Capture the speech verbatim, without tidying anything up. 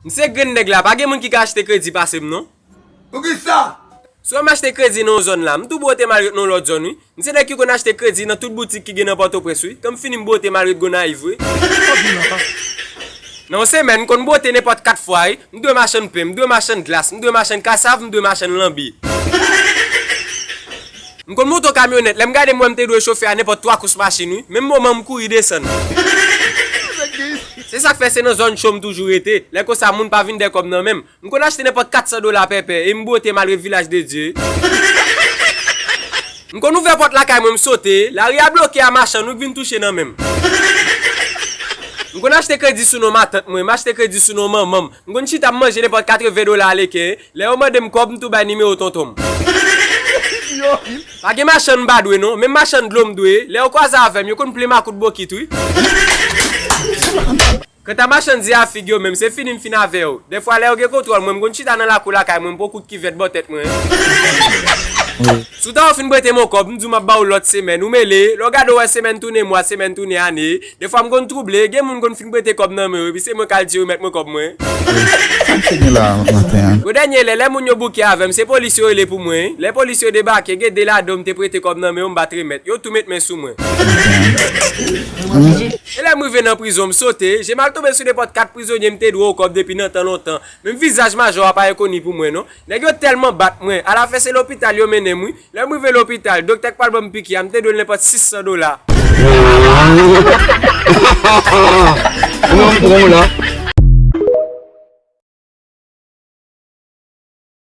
M se grenn nèg la, pa gen moun ki ka achte kredi pase m non. Poukisa? Si w wè m achte kredi nan yon zòn la, m tou bwote m al ret nan yon lòt zòn wi. M se nèg ki konn achte kredi nan tout boutik ki gen nan Pòtoprens wi. Kan m fini m bwote m al ret Gonayiv wi. Nan yon semèn, m konn bwote nenpòt kat fwa wi. M dwe machann pen, m dwe machann glas, m dwe machann kasav, m dwe machann lanbi. M konn monte yon kamyonèt, lè m gade m wè m te dwe chofe a nenpòt twa kous machin wi. Menm moman m kouri desann. Se sa k fè se nan zòn cho m toujou rete. Lè konsa moun pa vin dè kòb nan men m. M konn achte nenpòt kat san dola pèpè e m bwote m al ret Vilaj de Dye. M konn ouvè pòt lakay mwen m sote, lari a bloke a machann wi k vin touche nan men m. M konn achte kredi sou non matant mwen, m achte kredi sou non manman m. M konn chita m manje nenpòt katreven dola aleken, lè yo mande m kòb m tou bay nimewo tonton m. Pa gen machann m pa dwe non, menm machann dlo m dwe, lè yo kwaze avè m yo konn plen makout bokit wi. Kanta machann ze a fig yo menm, se fini m fin avè yo. Dèfwa lè yo gen kontwòl mwen, m konn chita nan lakou lakay mwen, m pran kout kivèt bò tèt mwen. Si w ta fin prete m yon kòb, m di w m ap ba w lòt semèn, ou mele, lè w gade w wè semèn tounen mwa, semèn tounen ane. Dèfwa m konn twouble, gen moun konn fin prete kòb nan men yo, epi se mwen k al di yo remèt mwen kòb mwen. Sa m fè gen la maten an? Bon, dènye lè, lè moun yo bouke avè m, se polis yo rele pou mwen. Lè polis yo debake, gen de ladan yo m te prete kòb nan men yo, m pa t remèt. Yo tou met men sou mwen. E lè m rive nan prizon, m sote, je m al tonbe sou nenpòt kat prizonye m te dwe yon kòb depi nan tan lontan. Menm vizaj majò a pa enkoni pou mwen non. Nèg yo tèlman bat mwen, alafen se lopital yo mennen m wi. Lè m rive lopital, doktè k pral ban m piki a, m te dwe l nenpòt sis san dola. Ou menm pran w la.